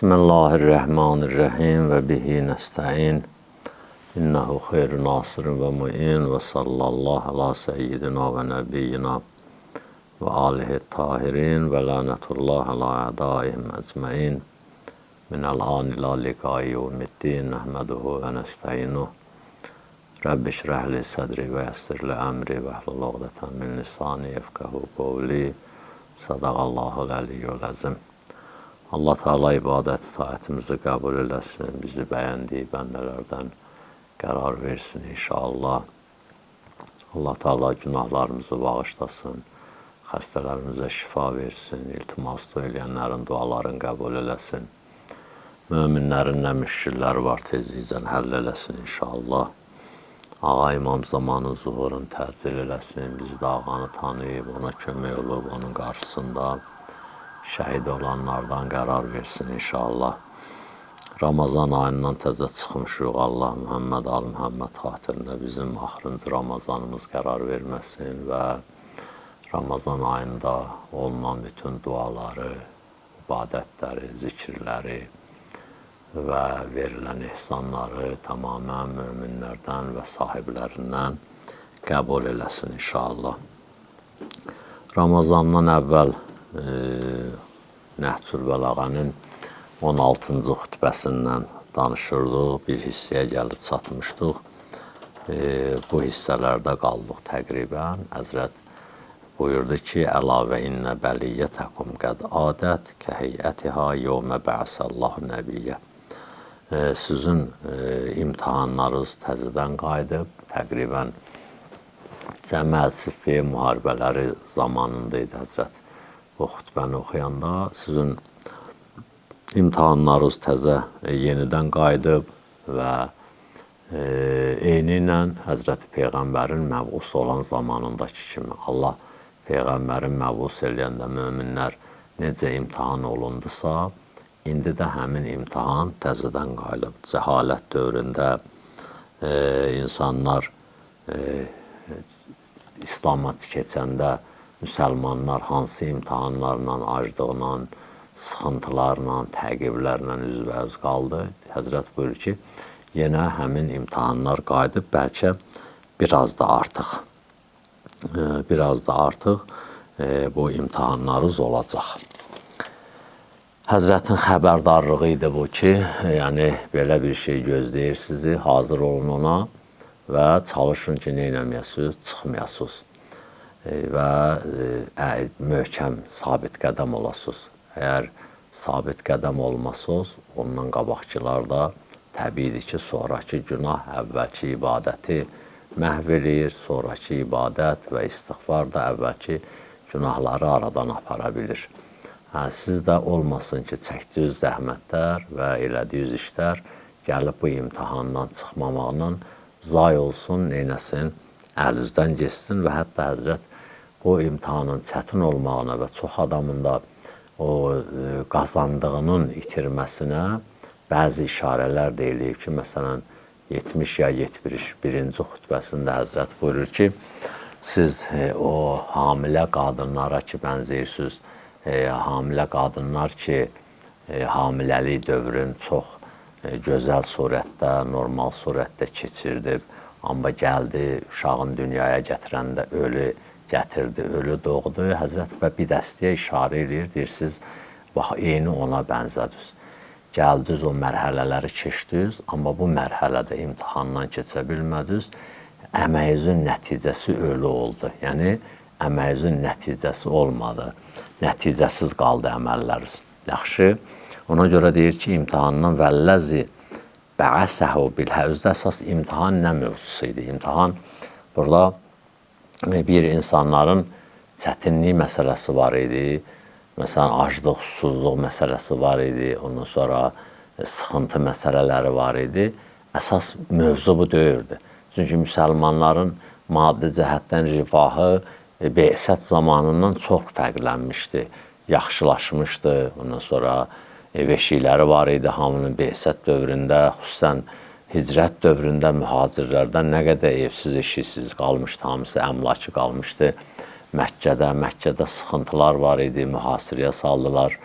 Bismillahirrahmanirrahim və bihi nəstəin. İnnehu xeyru nasirin və muin və sallallahu ala seyyidina və nəbiyyina və alihi tahirin və lənətullah ala ədaihim əcməin. Minəl an ila liqai yevmiddin nəhməduhu və nəstəinuh. Rəbbi şrəh li sədri və yəssir li əmri və hlul uqdətən min lisani yefqəhu qovli. Sadaqallahul əliyyul əzim. Allah Teala ibadət, itaətimizi qəbul eləsin, bizi bəyəndiyi bəndələrdən qərar versin inşallah. Allah Teala günahlarımızı bağışlasın, xəstələrimizə şifa versin, iltimas eləyənlərin dualarını qəbul eləsin. Möminlərin nə müşkilləri var, tezliklə həll eləsin inşallah. Ağa İmam zamanın zuhurunu təcil eləsin, bizi də ağanı tanıyıb, ona kömək olub, onun qarşısında şəhid olanlardan qərar versin inşallah. Ramazan ayından təzə çıxmışıq. Allah Muhammed al Muhammed xatirinə bizim axırıncı Ramazanımız qərar verməsin və Ramazan ayında olunan bütün duaları, ibadətləri, zikirləri və verilən ehsanları tamamən möminlərdən və sahiblərindən qəbul eləsin inşallah. Ramazandan əvvəl Nəhcül Bəlağənin 16-cı xütbəsindən danışırdıq, bir hissəyə gəlib çatmışdıq. Bu hissələrdə qaldıq təqribən. Həzrət buyurdu ki, əlavə innə bəliyyətəkum qəd adət kəhəyyətiha yevmə bə'səllahu nəbiyyə. Sizin imtahanlarınız təzədən qayıdıb, təqribən Cəməl Siffi müharibələri zamanında idi Həzrət. Bu xütbəni oxuyanda sizin imtahanlarınız təzə yenidən qayıdıb və eyni ilə Həzrəti Peyğəmbərin məbus olan zamanındakı kimi Allah Peyğəmbərin məbus eləyəndə möminlər necə imtahan olundusa, indi də həmin imtahan təzədən qayıdıb. Cəhalət dövründə insanlar İslama keçəndə müsəlmanlar hansı imtahanlarla, aclıqla, sıxıntılarla, təqiblərlə üzbəüz qaldı. Həzrət buyurur ki, yenə həmin imtahanlar qayıdıb, bəlkə biraz da artıq, bu imtahanlarınız olacaq. Həzrətin xəbərdarlığı idi bu ki, yəni belə bir şey gözləyir sizi, hazır olun ona və çalışın ki, nə eləməyəsiniz, çıxmayasınız və möhkəm, sabit qədəm olasınız. Əgər sabit qədəm olmasınız, ondan qabaqçılar da təbiidir ki, sonrakı günah əvvəlki ibadəti məhv eləyir, sonrakı ibadət və istiğfar da əvvəlki günahları aradan apara bilir. Siz də olmasın ki, çəkdiyiniz zəhmətlər və elədiyiniz işlər gəlib bu imtahandan çıxmamaqla zay olsun, neynəsin, əlinizdən getsin və hətta Həzrət bu imtahanın çətin olmağına və çox adamın da o qazandığının itirməsinə bəzi işarələr də eləyib ki, məsələn, 70 ya 71-ci xütbəsində Həzrət buyurur ki, siz o hamilə qadınlara ki, bənzeyirsiniz, hamilə qadınlar ki, hamiləlik dövrün çox gözəl surətdə, normal surətdə keçirdib, amma gəldi, uşağın dünyaya gətirəndə ölü gətirdi, ölü doğdu. Həzrət və bir dəstəyə işarə eləyir, deyir, siz bax, eyni ona bənzədiniz. Gəldiniz, o mərhələləri keçdiniz, amma bu mərhələdə imtahandan keçə bilmədiniz. Əməyinizin nəticəsi ölü oldu. Yəni, əməyinizin nəticəsi olmadı. Nəticəsiz qaldı əməlləriniz. Yaxşı, ona görə deyir ki, imtahandan vəlləzi bəəsəhu bilhə. Özdə əsas imtahan nə mövzusu idi? İmtahan burada bir insanların çətinlik məsələsi var idi. Məsələn, aclıq, susuzluq məsələsi var idi. Ondan sonra sıxıntı məsələləri var idi. Əsas mövzu bu deyildi. Çünki müsəlmanların maddi cəhətdən rifahı Be'sət zamanından çox fərqlənmişdi, yaxşılaşmışdı. Ondan sonra ev-eşikləri var idi hamının Be'sət dövründə, xüsusən hicrət dövründə mühacirlərdən nə qədər evsiz, eşiksiz qalmışdı, hamısı əmlakı qalmışdı. Məkkədə sıxıntılar var idi, mühasirəyə saldılar.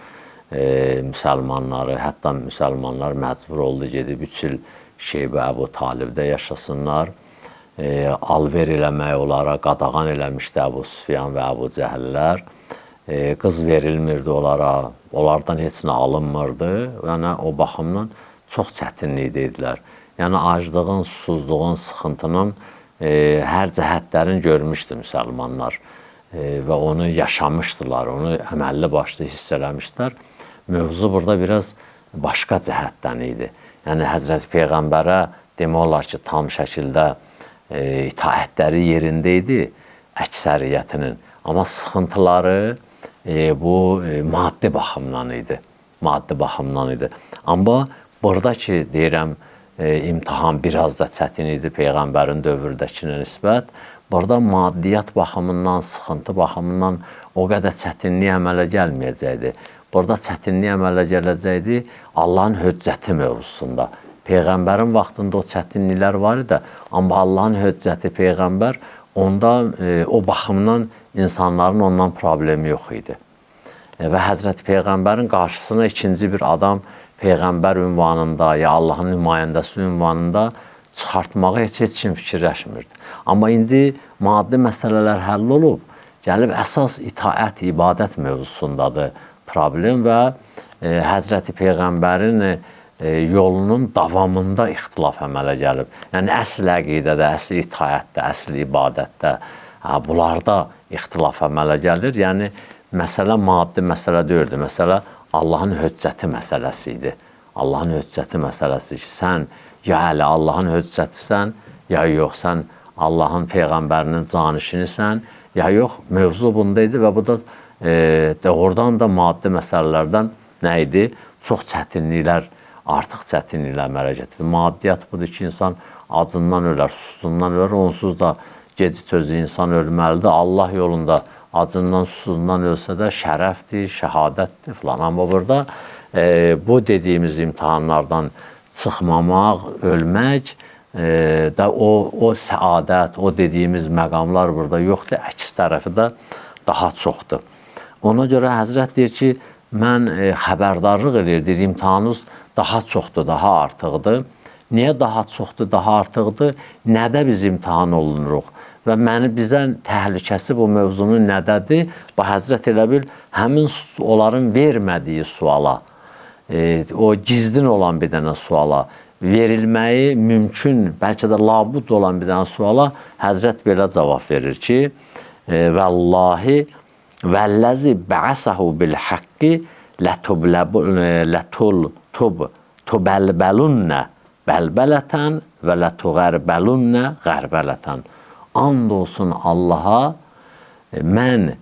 müsəlmanları, hətta müsəlmanlar məcbur oldu gedib 3 il Şeybə Əbu Talibdə yaşasınlar. Alver eləmək onlara qadağan eləmişdi Əbu Süfyan və Əbu Cəhəllər. Qız verilmirdi onlara, onlardan heç nə alınmırdı. Yəni o baxımdan çox çətinlikdə idilər. Yəni aclığın, susuzluğun, sıxıntının hər cəhətlərini görmüşdü müsəlmanlar və onu yaşamışdılar, onu əməlli başlı hiss eləmişdilər. Mövzu burada biraz başqa cəhətdən idi. Yəni Həzrəti Peyğəmbərə demək olar ki, tam şəkildə itaətləri yerində idi əksəriyyətinin. Amma sıxıntıları bu maddi baxımdan idi. Maddi baxımdan idi. Amma burada ki, deyirəm, imtahan biraz da çətin idi Peyğəmbərin dövrdəkinə nisbət. Burada maddiyyat baxımından, sıxıntı baxımından o qədər çətinlik əmələ gəlməyəcəkdi. Burada çətinlik əmələ gələcəkdi Allahın höccəti mövzusunda. Peyğəmbərin vaxtında o çətinliklər var idi, amma Allahın höccəti Peyğəmbər onda o baxımdan insanların ondan problemi yox idi. Və Həzrəti Peyğəmbərin qarşısına ikinci bir adam Peyğəmbər ünvanında ya Allahın nümayəndəsi ünvanında çıxartmağı heç kim fikirləşmirdi. Amma indi maddi məsələlər həll olub, gəlib əsas itaət, ibadət mövzusundadır problem və Həzrəti Peyğəmbərin yolunun davamında ixtilaf əmələ gəlib. Yəni əsl əqidədə, əsl itaətdə, əsl ibadətdə, bunlarda ixtilaf əmələ gəlir. Yəni məsələ maddi məsələ deyildi. Məsələ Allahın höccəti məsələsi idi. Allahın höccəti məsələsi ki, sən ya hələ Allahın höccətisən, ya yox, sən Allahın Peyğəmbərinin canişinisən, ya yox, mövzu bunda idi və bu da doğrudan da maddi məsələlərdən nə idi? Çox çətinliklər, artıq çətinliklər əmələ gətirdi. Maddiyyat budur ki, insan acından ölər, susuzundan ölər, onsuz da gec tözü insan ölməlidir. Allah yolunda acından, susuzundan ölsə də şərəfdir, şəhadətdir filan. Amma burada bu dediyimiz imtahanlardan çıxmamaq, ölmək də o səadət, o dediyimiz məqamlar burada yoxdur. Əks tərəfi də daha çoxdur. Ona görə Həzrət deyir ki, mən xəbərdarlıq eləyir, deyir, imtahanınız daha çoxdur, daha artıqdır. Niyə daha çoxdur, daha artıqdır? Nədə biz imtahan olunuruq? Və məni bizə təhlükəsi bu mövzunun nədədir? Bu Həzrət elə bil, həmin onların vermədiyi suala, o gizlin olan bir dənə suala, verilməyi mümkün, bəlkə də labud olan bir dənə suala Həzrət belə cavab verir ki, Vəllahi vəlləzi bəəsəhu bil haqqi lətul tubəlbəlunnə bəlbələtən və lətuğərbəlünnə qərbələtən. And olsun Allaha, mən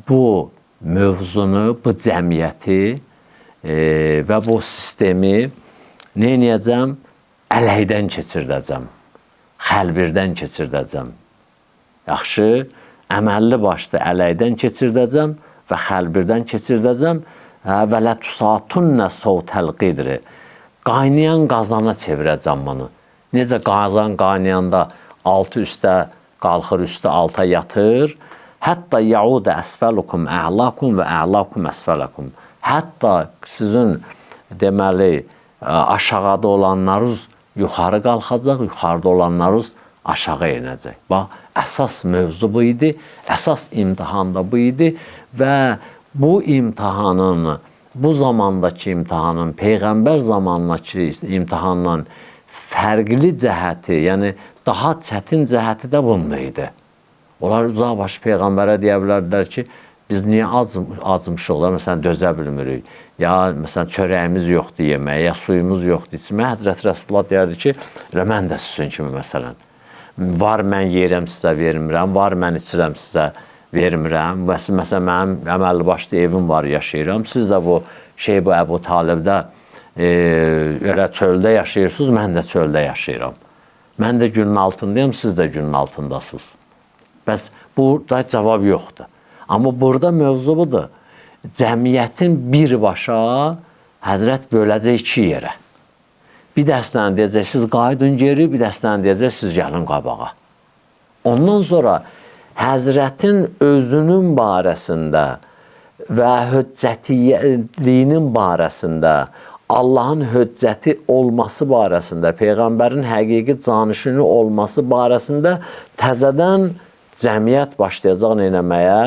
bu mövzunu, bu cəmiyyəti və bu sistemi nə eləyəcəm? Ələkdən keçirdəcəm, xəlbirdən keçirdəcəm. Yaxşı, əməlli başlı ələkdən keçirdəcəm və xəlbirdən keçirdəcəm və lətusatunə sovtəl qidri. Qaynayan qazana çevirəcəm bunu. Necə qazan qaynayanda altı üstə qalxır, üstə alta yatır. Hətta yaudə əsfəlukum ə'lakum və ə'lakum əsfələkum. Hətta sizin deməli aşağıda olanlarınız yuxarı qalxacaq, yuxarıda olanlarınız aşağı enəcək. Bax, əsas mövzu bu idi, əsas imtahan da bu idi və bu imtahanın, bu zamandakı imtahanın, Peyğəmbər zamanındakı imtahandan fərqli cəhəti, yəni daha çətin cəhəti də bunda idi. Onlar uzaqbaşı Peyğəmbərə deyə bilərdilər ki, biz niyə acmışıq da, məsələn, dözə bilmirik, ya məsələn, çörəyimiz yoxdur yeməyə, ya suyumuz yoxdur içməyə. Həzrət Rəsulullah deyərdi ki, elə mən də sizin kimi, məsələn, var mən yeyirəm sizə vermirəm, var mən içirəm sizə vermirəm. Məsələn, mənim əməlli başlı evim var, yaşayıram. Siz də bu şey, bu Əbu Talibdə elə çöldə yaşayırsınız, mən də çöldə yaşayıram. Mən də günün altındayım, siz də günün altındasınız. Bəs burada cavab yoxdur. Amma burada mövzu budur. Cəmiyyətin birbaşa Həzrət böləcək iki yerə. Bir dəstəni deyəcək, siz qayıdın geri, bir dəstəni deyəcək, siz gəlin qabağa. Ondan sonra Həzrətin özünün barəsində və höccətliyinin barəsində, Allahın höccəti olması barəsində, Peyğəmbərin həqiqi canişini olması barəsində təzədən cəmiyyət başlayacaq neynəməyə,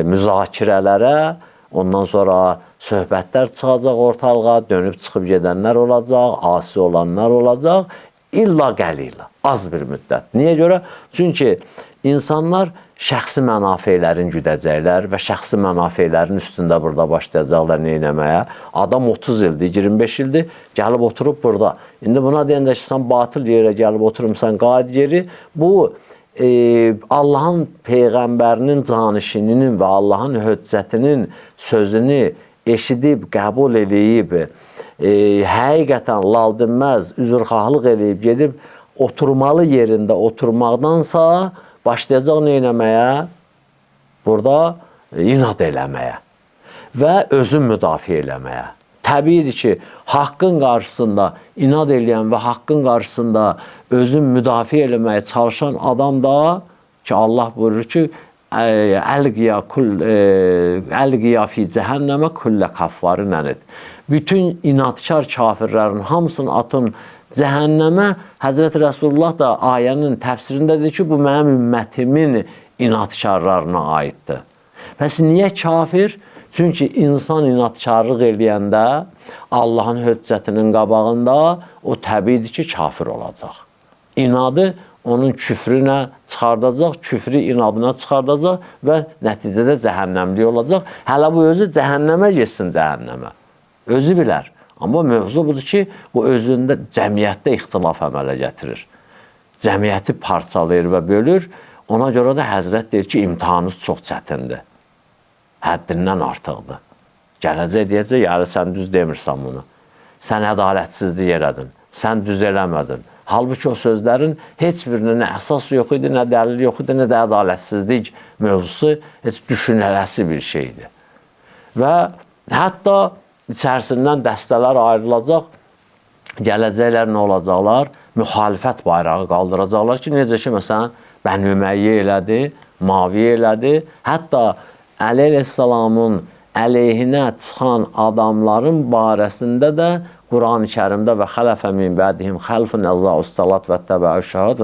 müzakirələrə, ondan sonra söhbətlər çıxacaq ortalığa, dönüb çıxıb gedənlər olacaq, asi olanlar olacaq, illa qəlila, az bir müddət. Niyə görə? Çünki insanlar şəxsi mənafelərin güdəcəklər və şəxsi mənafelərin üstündə burada başlayacaqlar neynəməyə. Adam 30 ildir, 25 ildir, gəlib oturub burada. İndi buna deyəndə ki, sən batıl yerə gəlib oturumsan, qayıt yeri, bu Allahın Peyğəmbərinin canişininin və Allahın höccətinin sözünü eşidib, qəbul eləyib, həqiqətən lal dinməz, üzrxahlıq eləyib, gedib oturmalı yerində oturmaqdansa başlayacaq neynəməyə? Burada inad eləməyə və özün müdafiə eləməyə. Təbiidir ki, haqqın qarşısında inad eləyən və haqqın qarşısında özün müdafiə eləməyə çalışan adam da ki, Allah buyurur ki, əlqiya fi cəhənnəmə kullə kaffarın ənid. Bütün inadkar kafirlərin hamısını atın cəhənnəmə. Həzrət Rəsulullah da ayənin təfsirində dedi ki, bu mənim ümmətimin inadkarlarına aiddir. Bəs niyə kafir? Çünki insan inadkarlıq eləyəndə Allahın höccətinin qabağında o təbiidir ki, kafir olacaq. İnadı onun küfrünə çıxardacaq, küfrü inadına çıxardacaq və nəticədə cəhənnəmlik olacaq. Hələ bu özü cəhənnəmə getsin cəhənnəmə. Özü bilər. Amma mövzu budur ki, bu özündə cəmiyyətdə ixtilaf əmələ gətirir. Cəmiyyəti parçalayır və bölür. Ona görə də Həzrət deyir ki, imtahanınız çox çətindir. Həddindən artıqdır. Gələcək deyəcək, yəni sən düz demirsən bunu. Sən ədalətsizlik elədin, sən düz eləmədin. Halbuki o sözlərin heç birinin nə əsas yox idi, nə dəlil yox idi, nə də ədalətsizlik mövzusu heç düşünələsi bir şeydir. Və hətta içərisindən dəstələr ayrılacaq, gələcəklər nə olacaqlar? Müxalifət bayrağı qaldıracaqlar ki, necə ki, məsələn, Bəni Üməyyə elədi, Maviyə elədi, hətta Əli əleyhissalamın əleyhinə çıxan adamların barəsində də Quran-ı Kərimdə və xələfə min bədihim xəlfun əzâus salat və təbəü şəhət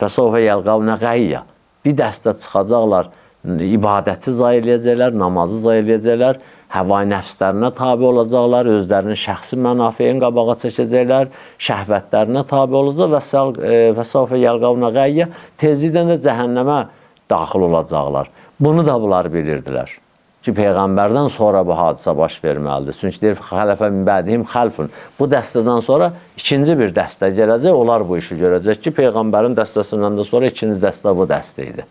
və sovfə yəlqavnə qəyyə. Bir dəstə çıxacaqlar, ibadəti zayi eləyəcəklər, namazı zayi eləyəcəklər, həvai nəfslərinə tabi olacaqlar, özlərinin şəxsi mənafeyini qabağa çəkəcəklər, şəhvətlərinə tabi olacaq və sovfə yəlqavnə qəyyə, tezliklə də cəhənnəmə daxil olacaqlar. Bunu da bunlar bilirdilər ki, Peyğəmbərdən sonra bu hadisə baş verməlidir. Çünki deyir, xələfə min bədihim xəlfun. Bu dəstədən sonra ikinci bir dəstə gələcək, onlar bu işi görəcək ki, Peyğəmbərin dəstəsindən də sonra ikinci dəstə bu dəstə idi.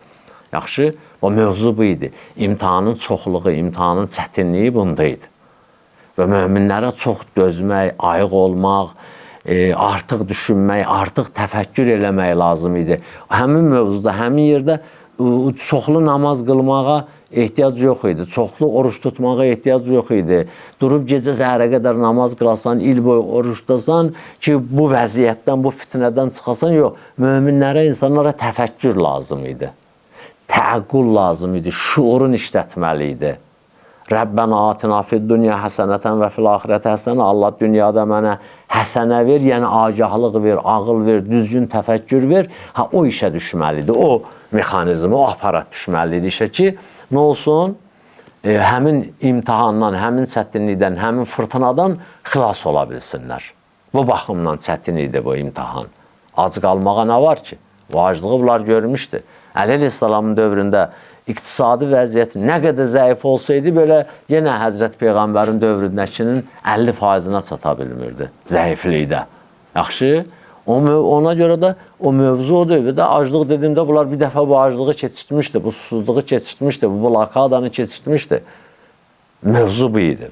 Yaxşı, o mövzu bu idi. İmtahanın çoxluğu, imtahanın çətinliyi bunda idi. Və möminlərə çox dözmək, ayıq olmaq, artıq düşünmək, artıq təfəkkür eləmək lazım idi. Həmin mövzuda, həmin yerdə çoxlu namaz qılmağa ehtiyac yox idi, çoxlu oruç tutmağa ehtiyac yox idi. Durub gecə səhərə qədər namaz qılasan, il boyu oruç tutasan ki, bu vəziyyətdən, bu fitnədən çıxasan, yox. Möminlərə, insanlara təfəkkür lazım idi. Təəqqul lazım idi, şuurun işlətməli idi. Rəbbənə atina fid dünya həsənətən və fil axirətə həsənə. Allah dünyada mənə həsənə ver, yəni agahlıq ver, ağıl ver, düzgün təfəkkür ver. Ha, o işə düşməlidir, o mexanizm, o aparat düşməlidir işə ki, nə olsun? Həmin imtahandan, həmin çətinlikdən, həmin fırtınadan xilas ola bilsinlər. Bu baxımdan çətin idi bu imtahan. Ac qalmağa nə var ki? Bu aclığı bunlar görmüşdü. Əli əleyhissalamın dövründə iqtisadi vəziyyət nə qədər zəif olsaydı, belə yenə Həzrət Peyğəmbərin dövründəkinin 50%-nə çata bilmirdi zəiflikdə. Yaxşı, ona görə də o mövzu o dövrdə aclıq dediyimdə bunlar bir dəfə bu aclığı keçirtmişdi, bu susuzluğu keçirtmişdi, bu blokadanı keçirtmişdi. Mövzu bu idi.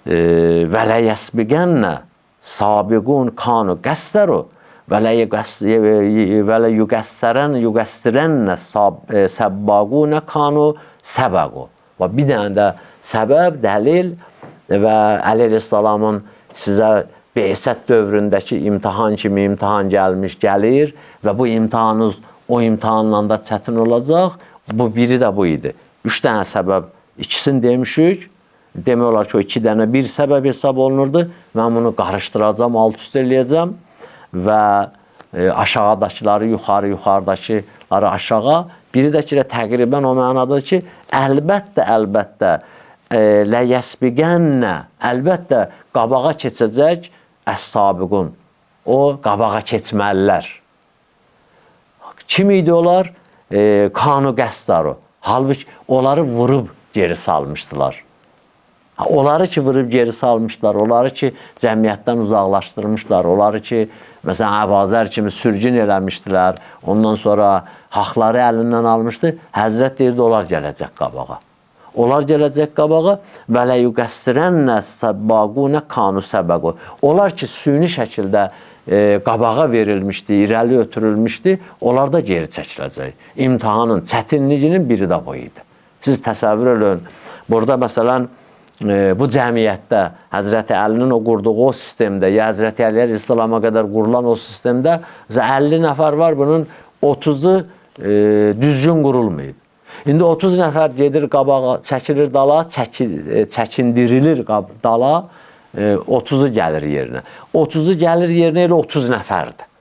Və lə yəsbiqənnə sabiqun kanu qəssəru və lə yuqəssirənnə səbbaqunə kanu səbəqu. Və bir dənə də səbəb, dəlil və Əli əleyhissalamın sizə Beysət dövründəki imtahan kimi imtahan gəlmiş, gəlir və bu imtahanınız o imtahanla da çətin olacaq. Bu biri də bu idi. 3 dənə səbəb İkisini demişik. Demək olar ki, o iki dənə bir səbəb hesab olunurdu. Mən bunu qarışdıracam, alt üst eləyəcəm və aşağıdakıları yuxarı, yuxarıdakıları aşağı. Biri də ki, təqribən o mənadadır ki, əlbəttə, əlbəttə, ləyəsbiqənnə, əlbəttə qabağa keçəcək əs-sabiqun. O, qabağa keçməlilər. Kim idi onlar? Kanu qəssaru. Halbuki onları vurub geri salmışdılar. Onları ki, vurub geri salmışlar, onları ki, cəmiyyətdən uzaqlaşdırmışlar, onları ki, məsələn, Əbazər kimi sürgün eləmişdilər, ondan sonra haqları əlindən almışdı. Həzrət deyirdi, onlar gələcək qabağa. Onlar gələcək qabağa və ləyuqəssirənnə səbbaqunə kanu səbəqu. Onlar ki, süni şəkildə qabağa verilmişdi, irəli ötürülmüşdü, onlar da geri çəkiləcək. İmtahanın çətinliyinin biri də bu idi. Siz təsəvvür edin, burada məsələn, bu cəmiyyətdə Həzrəti Əlinin o qurduğu o sistemdə, ya Həzrəti Əli əleyhissalama qədər qurulan o sistemdə 50 nəfər var, bunun 30-u düzgün qurulmayıb. İndi 30 nəfər gedir qabağa, çəkilir dala, çəkindirilir dala, 30-u gəlir yerinə. 30-u gəlir yerinə elə 30 nəfərdir.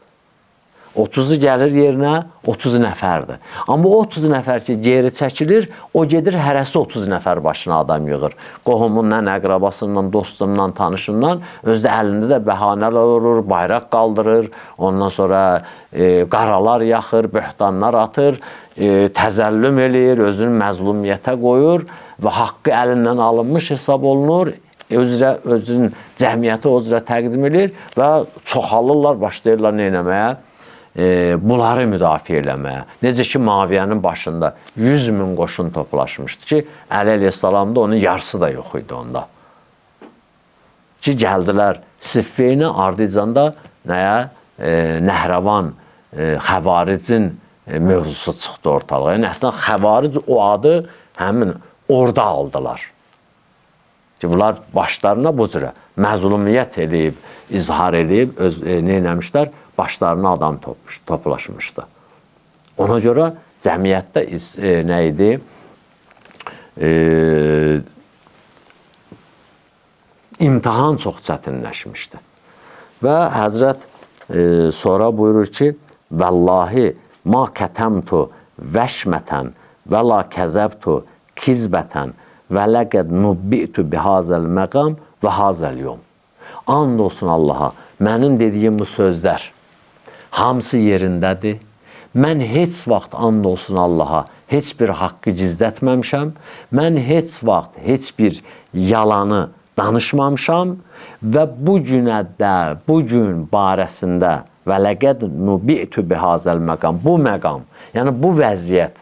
30-u gəlir yerinə 30 nəfərdir. Amma o 30 nəfər ki, geri çəkilir, o gedir hərəsi 30 nəfər başına adam yığır. Qohumundan, əqrabasından, dostundan, tanışından, özü də əlində də bəhanələr olur, bayraq qaldırır, ondan sonra qaralar yaxır, böhtanlar atır, təzəllüm eləyir, özünü məzlumiyyətə qoyur və haqqı əlindən alınmış hesab olunur. Özünün cəmiyyəti o cürə təqdim eləyir və çoxalırlar, başlayırlar nə eləməyə? Bunları müdafiə eləməyə. Necə ki, Maviyyənin başında 100 min qoşun toplaşmışdı ki, Əli əleyhissalamda onun yarısı da yox idi onda. Ki, gəldilər Siffeynə, ardıcanda nəyə? Nəhrəvan, Xəvaricin mövzusu çıxdı ortalığa. Yəni, əslində, Xəvaric o adı həmin orada aldılar. Ki, bunlar başlarına bu cürə məzlumiyyət eləyib, izhar eləyib, nə eləmişlər? Başlarına adam toplaşmışdı. Ona görə cəmiyyətdə nə idi? İmtahan çox çətinləşmişdi. Və Həzrət sonra buyurur ki, Vəllahi ma kətəmtu vəşmətən və la kəzəbtu kizbətən və ləqəd nubbitu bihazəl məqam və hazəl yom. And olsun Allaha, mənim dediyim bu sözlər hamısı yerindədir. Mən heç vaxt and olsun Allaha heç bir haqqı gizlətməmişəm. Mən heç vaxt heç bir yalanı danışmamışam və bu günə də, bu gün barəsində və ləqəd nubitu bihazəl məqam, bu məqam, yəni bu vəziyyət,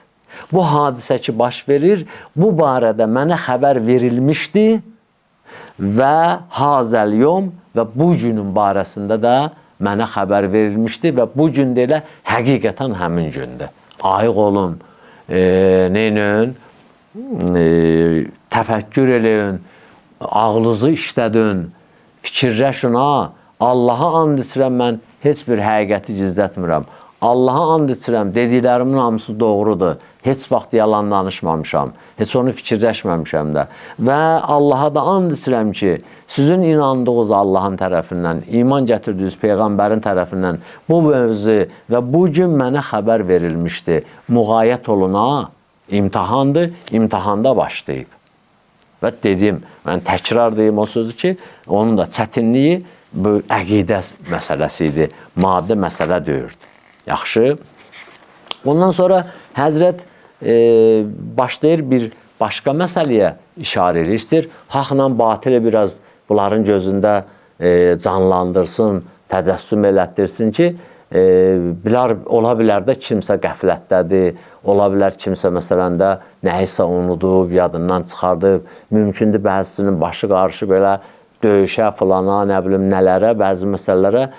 bu hadisə ki baş verir, bu barədə mənə xəbər verilmişdi və hazəl yom və bu günün barəsində də mənə xəbər verilmişdi və bu gün də elə həqiqətən həmin gündür. Ayıq olun, neynün, təfəkkür eləyin, ağlınızı işlədin, fikirləşin ha, Allaha and içirəm mən, heç bir həqiqəti gizlətmirəm. Allaha and içirəm, dediklərimin hamısı doğrudur. Heç vaxt yalan danışmamışam, heç onu fikirləşməmişəm də. Və Allaha da and içirəm ki, sizin inandığınız Allahın tərəfindən, iman gətirdiyiniz Peyğəmbərin tərəfindən bu mövzu və bu gün mənə xəbər verilmişdi. Müğayət olun ha, imtahandır, imtahanda başlayıb. Və dedim, mən təkrar deyim o sözü ki, onun da çətinliyi bu əqidə məsələsi idi, maddi məsələ deyirdi. Yaxşı. Ondan sonra Həzrət başlayır bir başqa məsələyə işarə edir. İstəyir, haqla batili biraz bunların gözündə canlandırsın, təcəssüm elətdirsin ki, ola bilər də kimsə qəflətdədir, ola bilər kimsə məsələn də nəyisə unudub, yadından çıxardıb, mümkündür bəzisinin başı qarışıb elə döyüşə, filana, nə bilim nələrə, bəzi məsələlərə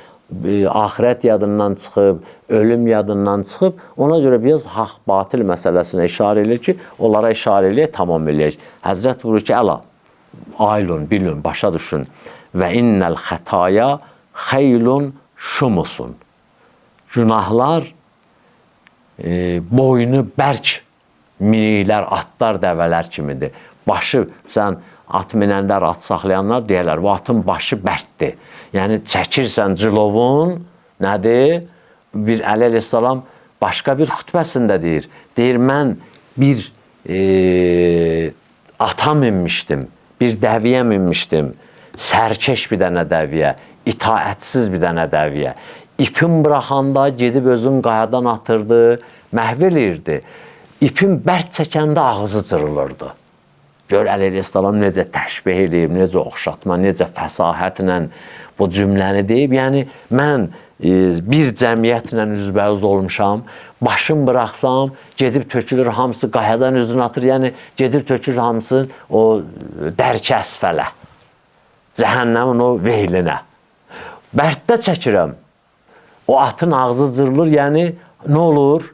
axirət yadından çıxıb, ölüm yadından çıxıb, ona görə biraz haqq-batil məsələsinə işarə edir ki, onlara işarə eləyək, tamam eləyək. Həzrət buyurur ki, əla, aylun, bilin, başa düşün. Və innəl xətaya xeylun şumusun. Günahlar boynu bərk miniklər, atlar, dəvələr kimidir. Başı, sən at minənlər, at saxlayanlar deyərlər, bu atın başı bərkdir. Yəni, çəkirsən cilovun, nədir? Bir Əli əleyhissalam başqa bir xütbəsində deyir. Deyir, mən bir ata minmişdim, bir dəviyə minmişdim. Sərkeş bir dənə dəviyə, itaətsiz bir dənə dəviyə. İpin buraxanda gedib özün qayadan atırdı, məhv eləyirdi. İpin bərk çəkəndə ağzı cırılırdı. Gör Əli əleyhissalam necə təşbih eləyib, necə oxşatma, necə fəsahətlə bu cümləni deyib. Yəni, mən bir cəmiyyətlə üzbəüz olmuşam, başım buraxsam, gedib tökülür hamısı qayadan özünü atır, yəni gedir tökülür hamısı o dərki əsfələ, cəhənnəmin o veylinə. Bərddə çəkirəm, o atın ağzı cırılır, yəni nə olur?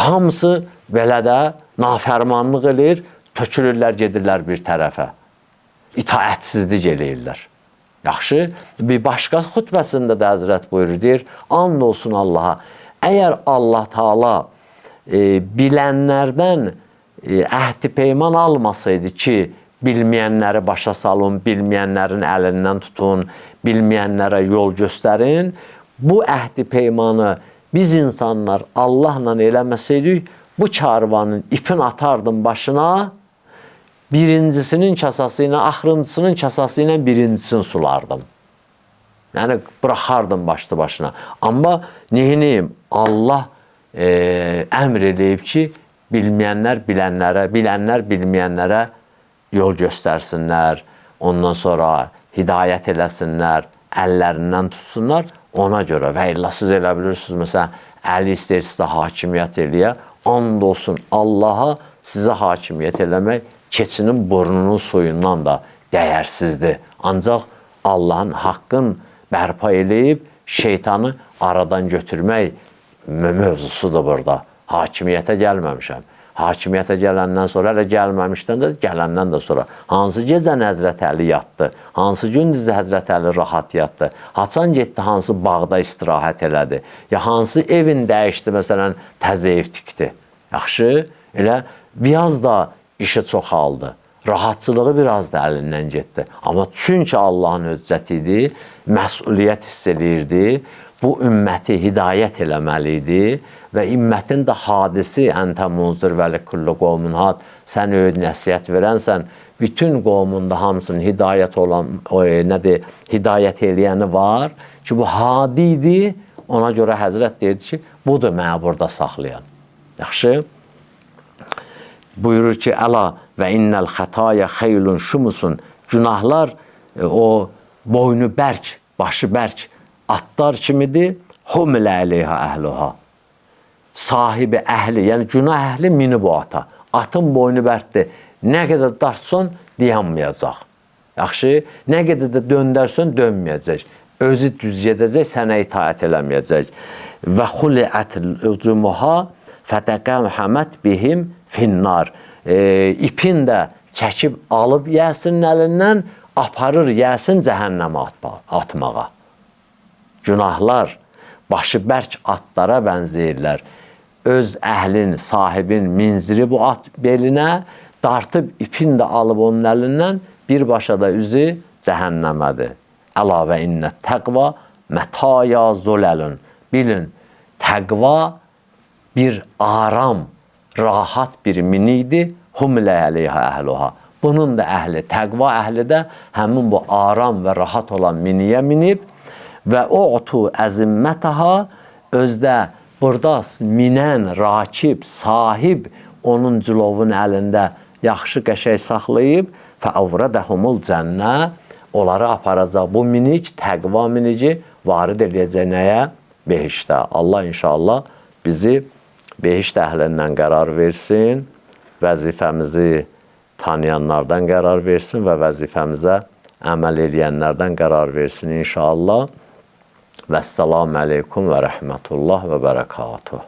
Hamısı belə də nafərmanlıq eləyir, tökülürlər, gedirlər bir tərəfə. İtaətsizlik eləyirlər. Yaxşı, bir başqa xütbəsində də Həzrət buyurur, deyir, and olsun Allaha, əgər Allah Taala bilənlərdən əhd-i peyman almasaydı ki, bilməyənləri başa salın, bilməyənlərin əlindən tutun, bilməyənlərə yol göstərin, bu əhd-i peymanı biz insanlar Allahla eləməsəydik, bu karvanın ipin atardım başına, birincisinin kasası ilə, axırıncısının kasası ilə birincisini sulardım. Yəni, buraxardım başlı başına. Amma neyniyim? Allah əmr eləyib ki, bilməyənlər bilənlərə, bilənlər bilməyənlərə yol göstərsinlər, ondan sonra hidayət eləsinlər, əllərindən tutsunlar ona görə. Və illa siz elə bilirsiniz, məsələn, Əli istəyir sizə hakimiyyət eləyə, and olsun Allaha sizə hakimiyyət eləmək keçinin burnunun suyundan da dəyərsizdir. Ancaq Allahın haqqın bərpa eləyib şeytanı aradan götürmək mövzusudur burada. Hakimiyyətə gəlməmişəm. Hakimiyyətə gələndən sonra, hələ gəlməmişdən də, gələndən də sonra hansı gecə Həzrət Əli yatdı, hansı gündüz Həzrət Əli rahat yatdı, haçan getdi, hansı bağda istirahət elədi, ya hansı evin dəyişdi, məsələn, təzə ev tikdi. Yaxşı, elə biraz da işi çoxaldı. Rahatçılığı biraz da əlindən getdi. Amma çünki Allahın hüccəti idi, məsuliyyət hiss eləyirdi, bu ümməti hidayət eləməli idi və ümmətin də hadisi əntə munzir və likulli qovmun had, sən öyüd nəsihət verənsən, bütün qovmunda hamısının hidayət olan, nədir, hidayət eləyəni var ki, bu hadi idi, ona görə Həzrət deyirdi ki, budur mənə burada saxlayan. Yaxşı? Buyurur ki, əla və innəl xətaya xeylun şumusun. Günahlar o boynu bərk, başı bərk atlar kimidir. Humilə əleyha əhluha. Sahibi əhli, yəni günah əhli minib o ata. Atın boynu bərkdir. Nə qədər dartsan, dayanmayacaq. Yaxşı, nə qədər də döndərsən, dönməyəcək. Özü düz gedəcək, sənə itaət eləməyəcək. Və xuliət ucumuha fətəqəmhəmət bihim finnar. İpin də çəkib alıb yəsinin əlindən, aparır yəsin cəhənnəmə atmağa. Günahlar başı bərk atlara bənzəyirlər. Öz əhlin, sahibin minziri bu at belinə, dartıb ipin də alıb onun əlindən, birbaşa da üzü cəhənnəmədir. Əlavə innə təqva mətaya zuləlun. Bilin, təqva bir aram, rahat bir minikdir. Humilə əleyhə əhluha. Bunun da əhli, təqva əhli də həmin bu aram və rahat olan miniyə minib və otu əzimmətəha, özdə burada minən rakib, sahib onun cilovun əlində yaxşı qəşəng saxlayıb fəavrədəhumul cənnə, onları aparacaq. Bu minik, təqva miniki varid eləyəcək nəyə? Behişdə. Allah inşallah bizi behişt əhlindən qərar versin, vəzifəmizi tanıyanlardan qərar versin və vəzifəmizə əməl eləyənlərdən qərar versin inşallah. Vəssalamu aleykum və rəhmətullah və bərəkatuhu.